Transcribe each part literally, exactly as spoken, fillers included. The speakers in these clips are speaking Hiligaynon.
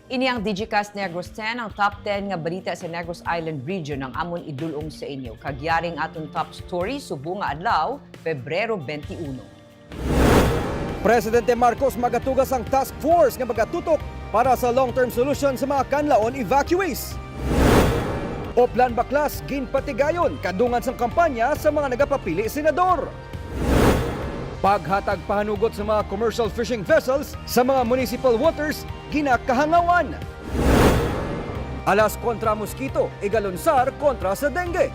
Ini ang Digicast Negros ten, ang top ten nga balita sa Negros Island Region ang amon idul-ong sa inyo. Kag yari ang aton top story subong nga adlaw, Pebrero twenty-one. Presidente Marcos magatuga sang task force nga magatutok para sa long-term solution sa mga Canlaon evacuees. Oplan Baklas ginpatigayon kadungan sang kampanya sa mga nagapapili senador. Paghatag pahanugot sa mga commercial fishing vessels sa mga municipal waters ginakahangawan. Alas kontra mosquito, igalunsar kontra sa dengue.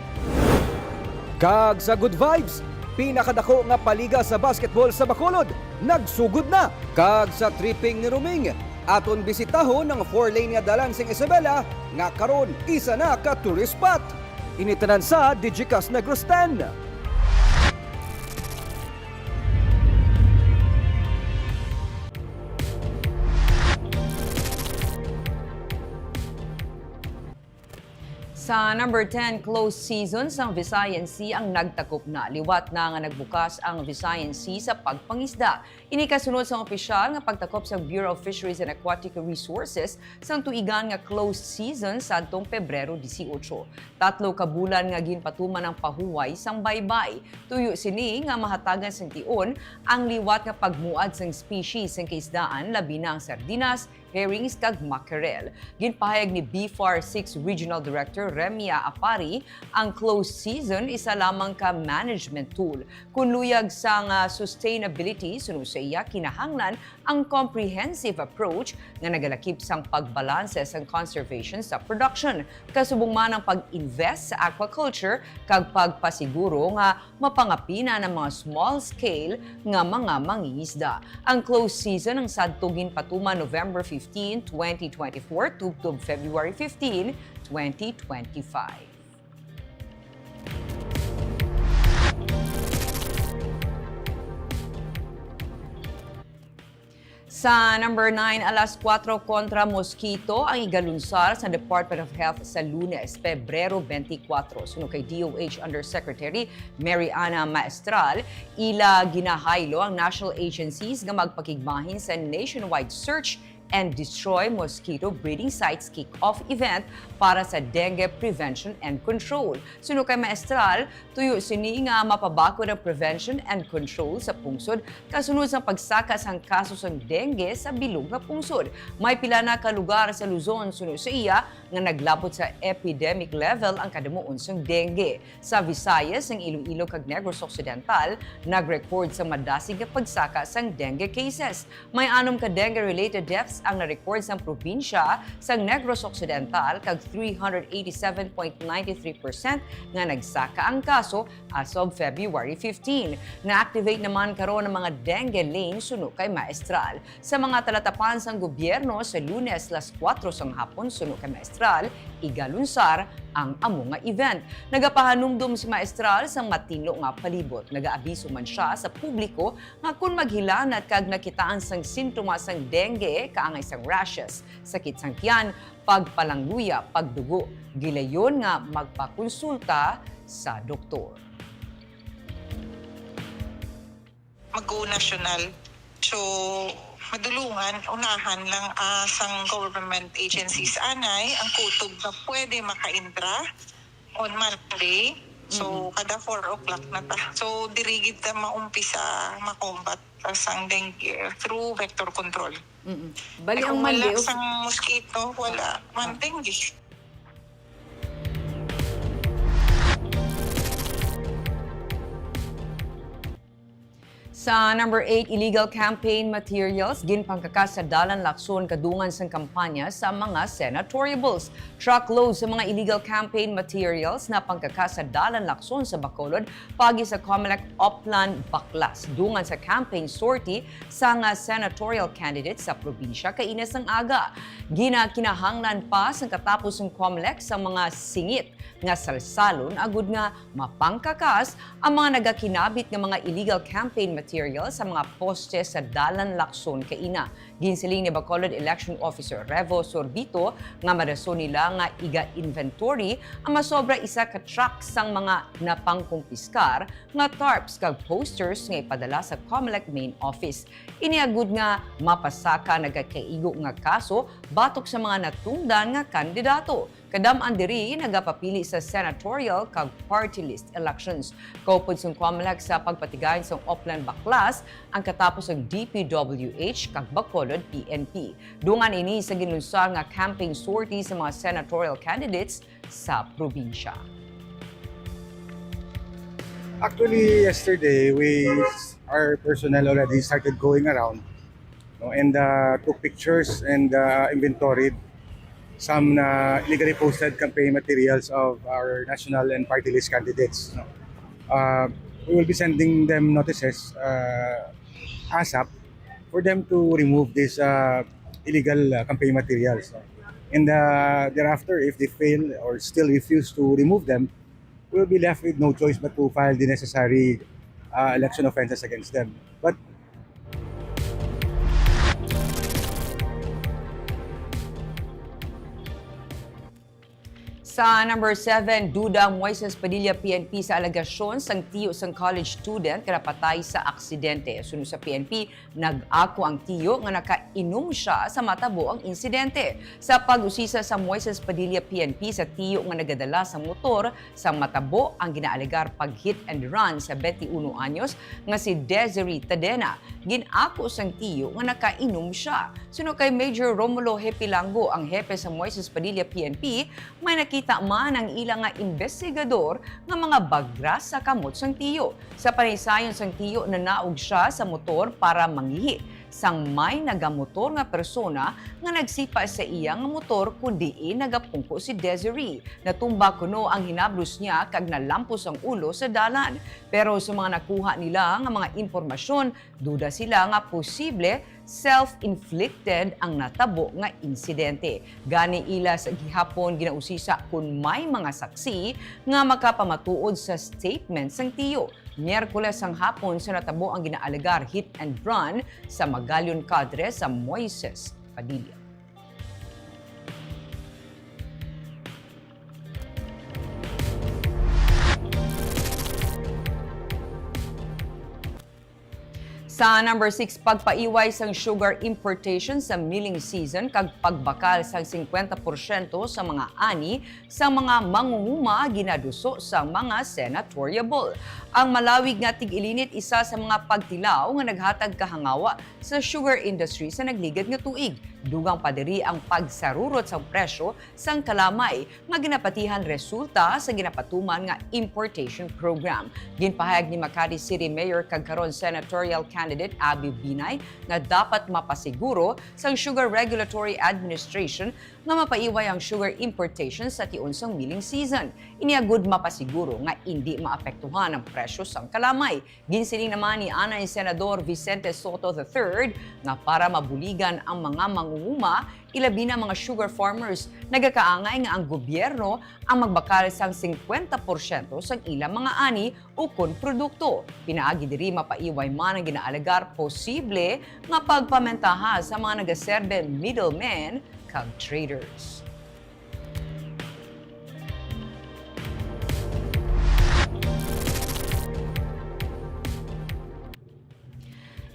Kag sa Good Vibes, pinakadako nga paliga sa basketball sa Bacolod nagsugod na. Kag sa tripping ni Ruming, aton bisitahon ang four-lane nga dalan sing Isabela nga karon isa na ka tourist spot. Ini tanan sa Digicast Negros ten. Sa number ten, closed season sang Visayan Sea ang nagtakop na. Liwat na nga nagbukas ang Visayan Sea sa pagpangisda. Ini kasunod sang opisyal nga pagtakop sang Bureau of Fisheries and Aquatic Resources sang tuigan nga closed season sadtong Pebrero dieciocho. Tatlo ka bulan nga ginpatuman ang pahuway sang baybay. Tuyo sini nga mahatagan sang tion ang liwat nga pagmuad sang species sang kaisdaan, labi na ang sardinas, herrings, kag mackerel. Ginpahayag ni B far six Regional Director Remia Apari, ang closed season isa lamang ka management tool. Kon luyag sang, ah, sustainability, suno sa iya, kinahanglan ang comprehensive approach nga nagalakip sang pagbalanse sang conservation sa production, kasubong man ang pag-invest sa aquaculture kag pagpasiguro nga mapangapinan ang mga small-scale nga mga mangingisda. Ang closed season ang sadto ginpatuman November fifteen, twenty twenty-four, tubtob February fifteen, twenty twenty-five. Sa number nine, alas kuwatro kontra mosquito ang igalunsar sa Department of Health sa Lunes, Pebrero twenty-four. Suno kay D O H Undersecretary Mary Ana Maestral, ila ginahaylo ang national agencies nga magpakigbahin sa nationwide search and destroy mosquito breeding sites kick-off event para sa dengue prevention and control. Suno kay Maestral, tuyo sini nga mapabakod ang prevention and control sa pungsod kasunod sang pagsaka sang kaso sang dengue sa bilog nga pungsod. May pila na ka lugar sa Luzon, suno sa iya, nga naglabot sa epidemic level ang kadamuon sang dengue. Sa Visayas, ang Iloilo kag Negros Occidental nag-record sa madasig nga pagsaka sang dengue cases. May anom ka dengue-related deaths ang na-record sang probinsya sang Negros Occidental, kag three hundred eighty-seven point nine three percent nga nagsaka ang kaso as of February fifteen. Na-activate naman karon ang mga dengue lane, suno kay Maestral. Sa mga talatapan sang gobyerno, sa Lunes, las kuwatro sang hapon, suno kay Maestral, igalunsar ang amo nga event. Nagapahanumdom si Maestral sang matinlo nga palibot. Nagaabiso man sia sa publiko nga kon maghilanat kag nakitaan sang sintomas sang dengue, kaangay sang rashes, sakit sang tiyan, pagpalangluya, pagdugo, gilayon nga magpakonsulta sa doktor. Mag-go national. So, madulungan, unahan lang, ah, sang government agencies anay ang kutob nga pwede makaintra on Monday. So, Mm-mm. kada four o'clock na ta. So, diri gid ta maumpisa makombat, ah, sang dengue through vector control. Mm-mm. Bali, Ay, ang kung wala Monday, sang mosquito, wala man dengue. Sa number eight, illegal campaign materials ginpangkakas sa Dalan Lacson kadungan sang kampanya sa mga senatoriables. Truckload sa mga illegal campaign materials na pangkakas sa Dalan Lacson sa Bacolod paagi sa Comelec Oplan Baklas dungan sa campaign sortie sang senatorial candidate sa probinsya kaina sang aga. Ginakinahanglan pa sang katapos sang Comelec sang mga singit nga salsalon agud nga mapangkakas ang mga nagakinabit nga mga illegal campaign material sa mga poste sa Dalan Lacson kaina. Ginsiling ni Bacolod Election Officer Revo Sorbito nga madason nila nga iga-inventory ang masobra isa ka truck sang mga napangkumpiskar nga tarps kag posters nga ipadala sa Comelec main office. Ini agud nga mapasaka nagakaigo nga kaso batok sa mga natungdan nga kandidato. Kadam-an diri nagapapili sa senatorial kag party list elections. Kaupod sang Comelec sa pagpatigayon sang Oplan Baklas ang katapos sang D P W H kag Bacolod P N P. Dungan ini sa ginlunsad nga campaign sortie sa mga senatorial candidates sa probinsya. Actually, yesterday, we, our personnel already started going around, no, and uh, took pictures and uh, inventoried some uh, illegally posted campaign materials of our national and party list candidates. No. Uh, we will be sending them notices uh, ASAP for them to remove these uh, illegal uh, campaign materials. No. And uh, thereafter, if they fail or still refuse to remove them, we will be left with no choice but to file the necessary uh, election offenses against them. But Sa number seven, duda ang Moises Padilla P N P sa alegasyon sang tiyo sang college student nga napatay sa aksidente. Suno sa P N P, nag-ako ang tiyo nga nakainom sia sa matabo ang insidente. Sa pag-usisa sa Moises Padilla P N P sa tiyo nga nagadala sa motor sang matabo ang ginaalegar pag-hit and run sa twenty-one anyos nga si Desiree Tadena, gin-ako sang tiyo nga nakainom sia. Suno kay Major Romulo Hepilango, ang hepe sa Moises Padilla P N P, may nakita man ang ila nga imbestigador nga mga bagra sa kamot sang tiyo. Sa panaysayon sang tiyo, nanaog sia sa motor para mangihi sang may nagamotor nga persona nga nagsipa sa iya nga motor, kun diin nagapungko si Desiree. Natumba kuno ang hinablos niya kag nalampos ang ulo sa dalan. Pero sa mga nakuha nila nga mga impormasyon, duda sila nga posible self-inflicted ang natabo nga insidente. Gani, ila sa gihapon ginausisa kon may mga saksi nga makapamatuod sa statement sang tiyo. Miyerkules sang hapon sa natabo ang ginaalegar hit and run sa Magallon Cadre sa Moises Padilla. Sa number six, pagpaiway sang sugar importation sa milling season kag pagbakal sang singkwenta porsyento sa mga ani sa mga manguhuma ginaduso sa mga senatorial. Ang malawig nga tig-ilinit isa sa mga pagtilaw nga naghatag kahangawa sa sugar industry sa nagligad nga tuig. Dugang pa diri ang pagsarurot sang presyo sang kalamay nga ginapatihan resulta sa ginapatuman nga importation program. Ginpahayag ni Makati City Mayor kag karon senatorial candidate Abby Binay nga dapat mapasiguro sang Sugar Regulatory Administration nga mapaiway ang sugar importation sa tion sang milling season. Ini agud mapasiguro nga indi maapektuhan ang presyo sang kalamay. Ginsiling naman ni anay Senador Vicente Sotto the third nga para mabuligan ang mga manguhuma, ilabi na mga sugar farmers, nagakaangay nga ang gobyerno ang magbakal sang singkwenta porsyento sang ilang mga ani ukon produkto. Pinaagi diri, mapaiway man ang ginaalegar posible nga pagpamentaha sa mga nagaserbe middlemen kag traders.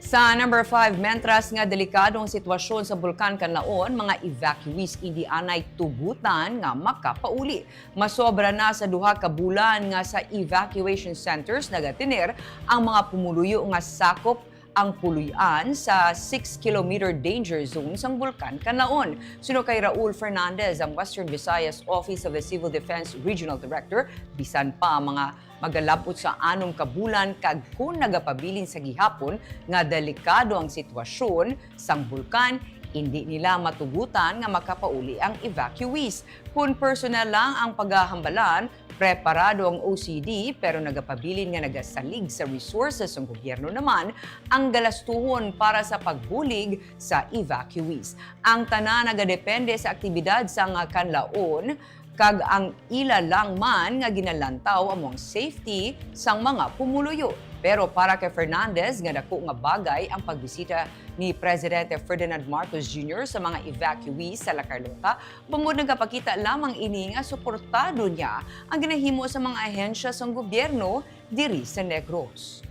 Sa number five, mentras nga delikado ang sitwasyon sa Bulkan Kanlaon, mga evacuees indi anay tugutan nga makapauli. Masobra na sa duha ka bulan nga sa evacuation centers nagatener ang mga pumuluyo nga sakop ang puloy-an sa six kilometer danger zone sang Bulkan Kanlaon. Suno kay Raul Fernandez, ang Western Visayas Office of the Civil Defense Regional Director, bisan pa mga magalab-ot sa anom ka bulan kag kon nagapabilin sa gihapon nga delikado ang sitwasyon sang bulkan, indi nila matugutan nga makapauli ang evacuees. Kon personal lang ang pagahambalan, preparado ang O C D, pero nagapabilin nga nagasalig sa resources sang gobyerno naman ang galastuhon para sa pagbulig sa evacuees. Ang tanan nagadepende sa aktibidad sang Kanlaon, kag ang ila lang man nga ginalantaw amo ang safety sang mga pumuluyo. Pero para kay Fernandez, nga dako nga bagay ang pagbisita ni Presidente Ferdinand Marcos Junior sa mga evacuees sa La Carlota, bangod nagapakita lamang ini nga suportado niya ang ginahimo sa mga ahensya sang gobyerno diri sa Negros.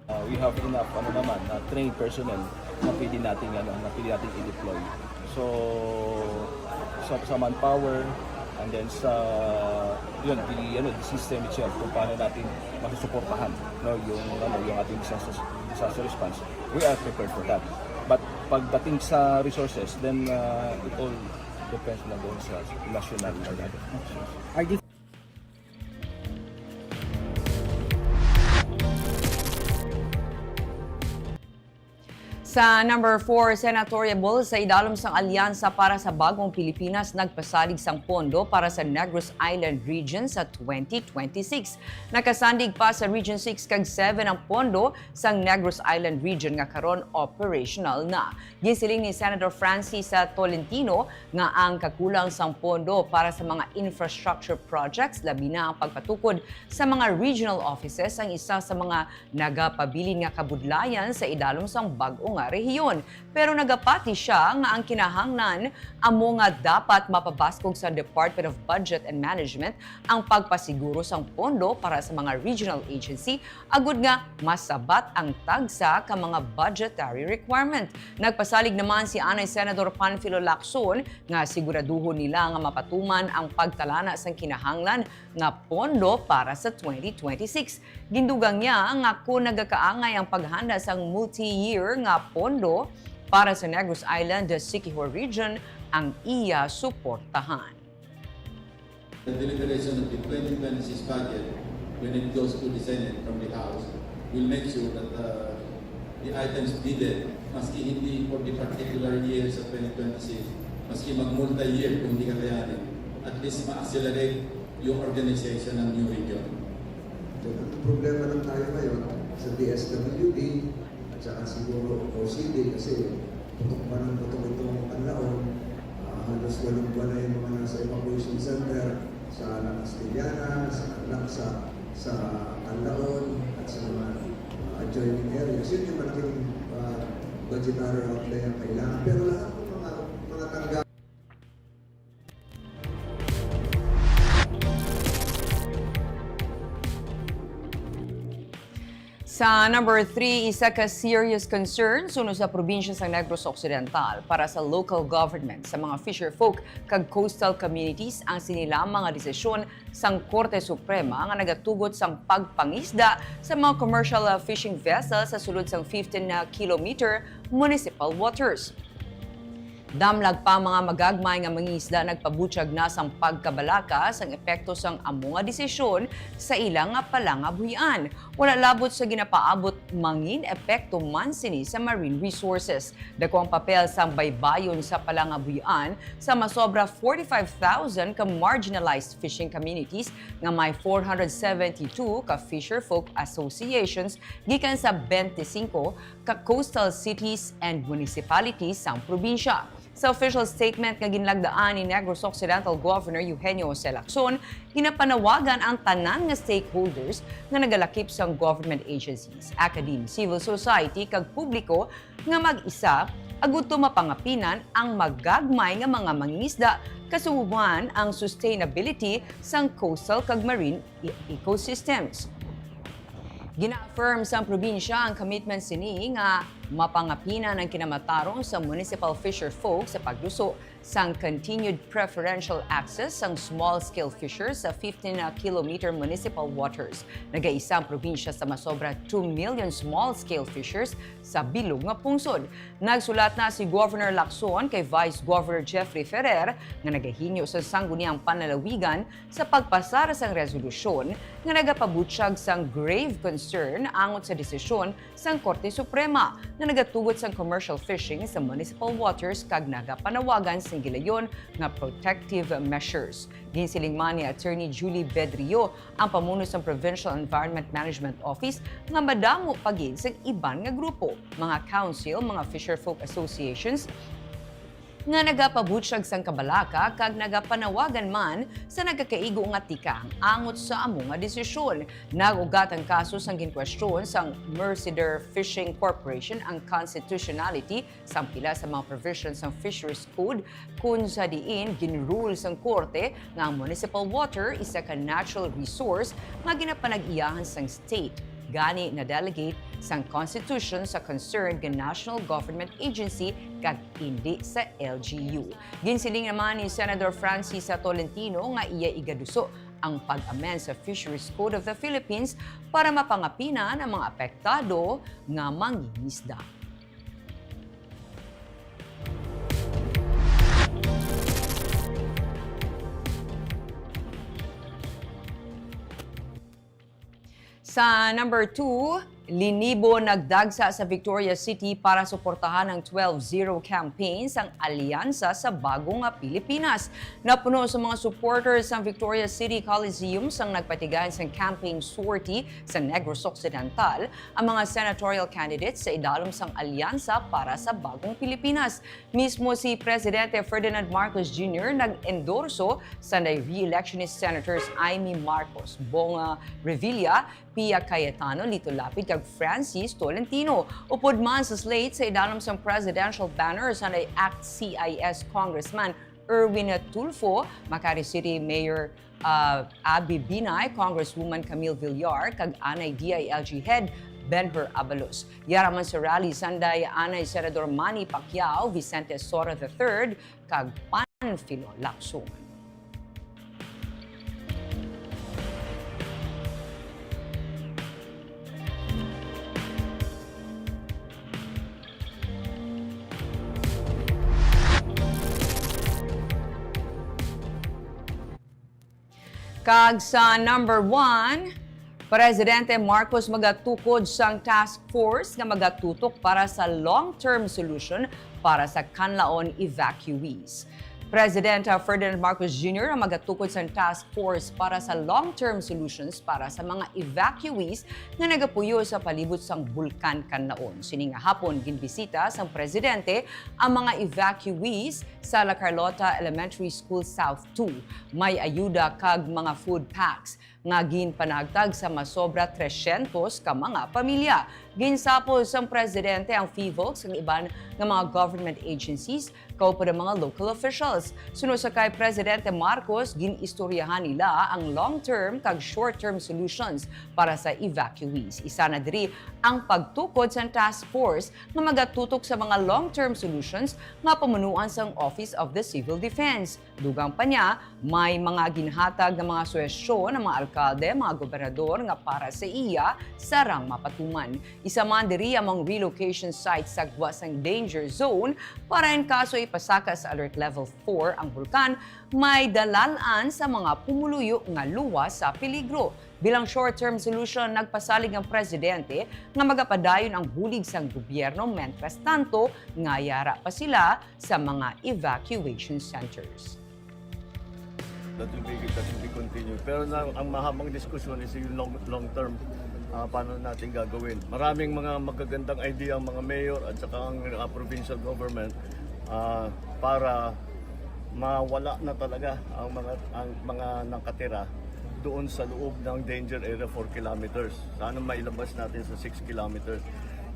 Uh, we have enough, ano naman, uh, trained personnel na pwede nating, ano, na pwede nating i-deploy. So, sa, sa manpower, and then sa, yun, the, ano, the system itself, kung paano natin masusuportahan, no, yung, ano, yung ating disaster, disaster response. We are prepared for that. But pagdating sa resources, then, uh, it all depends na doon sa national level. Sa number four, senatorial ball sa idalom sang Alyansa para sa Bagong Pilipinas nagpasalig sang pondo para sa Negros Island Region sa twenty twenty-six. Nakasandig pa sa Region six kag seven ang pondo sang Negros Island Region nga karon operational na. Ginsiling ni Senator Francis, ah, Tolentino nga ang kakulang sang pondo para sa mga infrastructure projects, labi na ang pagpatukod sa mga regional offices, ang isa sa mga nagapabilin nga kabudlayan sa idalom sang bag-o nga rehiyon. Pero nagapati sia nga ang kinahanglan amo nga dapat mapabaskog sa Department of Budget and Management ang pagpasiguro sang pondo para sa mga regional agency agud nga masabat ang tagsa ka mga budgetary requirement. Nagpasalig naman si anay Senador Panfilo Lacson nga siguraduhon nila nga mapatuman ang pagtalana sang kinahanglan nga pondo para sa twenty twenty-six. Gindugang niya nga kon nagakaangay ang paghanda sang multi-year nga pondo para sa Negros Island Siquijor Region ang iya suportahan. The deliberation of the twenty twenty-six budget, when it goes to the Senate from the House, will make sure that uh, the items bidded, maski hindi for the particular year sa twenty twenty-six, maski mag-multi-year kung hindi kakayanin, at least ma-accelerate yung organization ng new region. Ang problema lang tayo ngayon sa D S W D at saka siguro O C D kasi putok pa ng putok itong Canlaon. Uh, halos walong buwan na yung mga nasa evacuation center sa La Castellana, sa Canla-, sa, sa Canlaon, at sa mga uh, adjoining areas. Yun yung malaking uh, budgetary outlay ang kailangan. Pero lahat ng mga, mga tanggapan Sa number three, isa ka serious concern suno sa probinsya sa Negros Occidental para sa local government, sa mga fisherfolk kag coastal communities ang sini lamang nga desisyon sang Korte Suprema nga nagatugot sang pagpangisda sa mga commercial fishing vessel sa sulod sang fifteen kilometer municipal waters. Damlag pa ang mga magagmay nga mangingisda nagpabutyag na sang pagkabalaka sang epekto sang amo nga desisyon sa ila nga palangabuhian. Wala labot sa ginapaabot, mangin epekto man sini sa marine resources. Dako ang papel sang baybayon sa palangabuhian sa masobra forty-five thousand ka marginalized fishing communities nga may four hundred seventy-two ka fisherfolk associations gikan sa twenty-five ka coastal cities and municipalities sang probinsya. Sa official statement nga ginlagdaan ni Negros Occidental Governor Eugenio Jose Lacson, ginapanawagan ang tanan nga stakeholders nga nagalakip sang government agencies, academe, civil society, kag publiko nga mag-isa agud to mapangapinan ang magagmay nga mga mangingisda, kasubong ang sustainability sang coastal kag marine e-, ecosystems. Gina-affirm sang probinsya ang commitment sini nga mapangapinan ang kinamatarong sa municipal fisherfolk sa pagluso sang continued preferential access sang small-scale fishers sa fifteen kilometer municipal waters. Nagaisa ang probinsya sa masobra two million small-scale fishers sa bilog nga pungsod. Nagsulat na si Governor Lacson kay Vice Governor Jeffrey Ferrer nga nagahingyo sa sangguniang panlalawigan sa pagpasar sang resolusyon nga nagapabutyag sang grave concern angot sa desisyon sang Korte Suprema nga nagatugot sang commercial fishing sa municipal waters kag nagapanawagan sing gilayon nga protective measures. Ginsiling man ni Attorney Julie Bedrio, ang pamuno sang Provincial Environment Management Office, nga madamo pa gid sang iban nga grupo, mga council, mga fisherfolk associations, nga nagapabutyag sang kabalaka kag nagapanawagan man sa nagakaigo nga tikang angot sa amo nga desisyon. Nag-ugat ang kaso sang ginkwestiyon sang Mercader Fishing Corporation ang constitutionality sang pila sa mga provisions sang Fisheries Code, kun sa diin ginrule sang korte nga ang municipal water isa ka natural resource nga ginapanag-iyahan sang state. Gani, na-delegate sang constitution sa concerned nga national government agency kag indi sa L G U. Ginsiling naman ni Senador Francis Tolentino nga iya igaduso ang pag-amend sa Fisheries Code of the Philippines para mapangapinan ang mga apektado nga mangingisda. Sa number two, linibo nagdagsa sa Victoria City para suportahan ang twelve zero campaign sang Alyansa sa Bago nga Pilipinas. Napuno sa mga supporters sang Victoria City Coliseum sang nagpatigayon sang campaign sortie sa Negros Occidental ang mga senatorial candidates sa idalom sang Alyansa para sa Bagong Pilipinas. Mismo si Presidente Ferdinand Marcos Junior nag-endorso, sanday re-electionist Senators Imee Marcos, Bong, ah, Revilla, Pia Cayetano, Lito Lapid, kag Francis Tolentino. Upod man sa slate sa idalom sang presidential banner, sanday ACT-CIS Congressman Erwin Tulfo, Makati City Mayor, ah, Abby Binay, Congresswoman Camille Villar, kag anay D I L G Head Benhur Abalos. Yara man sa rally sanday anay Senador Manny Pacquiao, Vicente Sora the third, kag Panfilo Lacson. Kag sa number one, Presidente Marcos magatukod sang task force nga magatutok para sa long-term solution para sa Canlaon evacuees. President, uh, Ferdinand Marcos Junior ang magatukod sang task force para sa long-term solutions para sa mga evacuees nga nagapuyo sa palibot sang Bulkan Canlaon. Sini nga hapon, ginbisita sang presidente ang mga evacuees sa La Carlota Elementary School South two. May ayuda kag mga food packs nga ginpanagtag sa masobra trescientos ka mga pamilya. Ginsapol sang presidente ang PHIVOLCS kag iban nga mga government agencies, kaupod ang mga local officials. Suno sa kay Presidente Marcos, gin-istoryahan nila ang long-term kag short-term solutions para sa evacuees. Isa na diri ang pagtukod sang task force nga magatutok sa mga long-term solutions nga pamunuan sang Office of the Civil Defense. Dugang pa niya, may mga ginhatag nga mga suhestyon ang mga alkalde, mga gobernador nga para sa iya sarang mapatuman. Isa man diri ang mga relocation sites sa gwa sang danger zone para in kaso ipasaka sa Alert Level four ang bulkan, may dalal-an sa mga pumuluyo nga luwas sa peligro. Bilang short-term solution, nagpasalig ang presidente nga magapadayon ang bulig sang gobyerno, mentras tanto nga yara pa sila sa mga evacuation centers. That will be, that will be continued. Pero na, ang mahabang diskusyon is yung long, long term, ah, paano natin gagawin. Maraming mga magagandang idea ang mga mayor at saka ang, ah, provincial government, ah, para mawala na talaga ang mga, ang mga nakatira doon sa loob ng danger area, four kilometers. Sana mailabas natin sa six kilometers.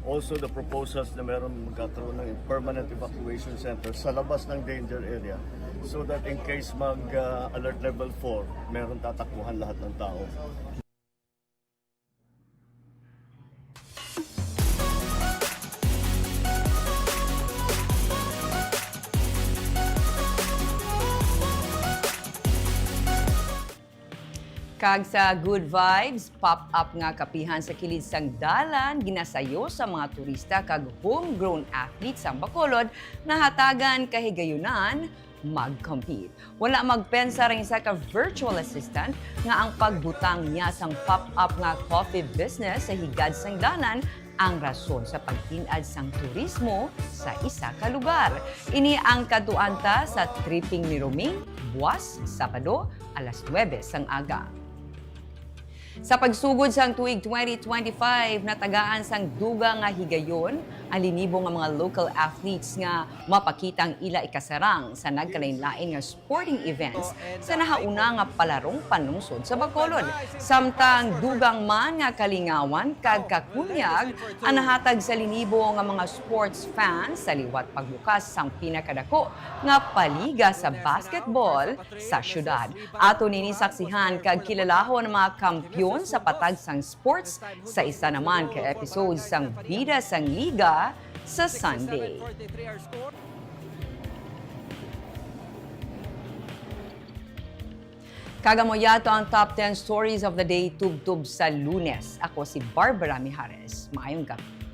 Also, the proposals na meron magkakaroon ng permanent evacuation center sa labas ng danger area, so that in case mag, ah, alert level four, meron tatakbuhan lahat ng tao. Kag sa Good Vibes, pop-up nga kapihan sa kilid sang dalan ginasayo sa mga turista kag homegrown athletes sang Bacolod nahatagan kahigayunan mag-compete. Wala magpensar ang isa ka virtual assistant nga ang pagbutang niya sang pop-up nga coffee business sa higad sang dalan ang rason sa pagtin-ad sang turismo sa isa ka lugar. Ini ang kadtuan ta sa Tripping ni Roming, buwas, Sabado, alas nuwebe sang aga. Sa pagsugod sang tuig twenty twenty-five, natagaan sang dugang nga higayon Ang linibo nga mga local athletes nga mapakita ang ila ikasarang sa nagkalain-lain nga sporting events sa nahauna nga palarong panungsod sa Bacolod. Samtang dugang man nga kalingawan kag kakunyag ang nahatag sa linibo nga mga sports fans sa liwat pagbukas sang pinakadako nga paliga sa basketball sa syudad. Ato nini saksihan kag kilalahon ang mga kampiyon sa patag sang sports sa isa naman ka episode sang Bida sang Liga sa Sunday. Kag amo yato ang top ten stories of the day tubtob sa Lunes. Ako si Barbara Mijares. Maayong gabi.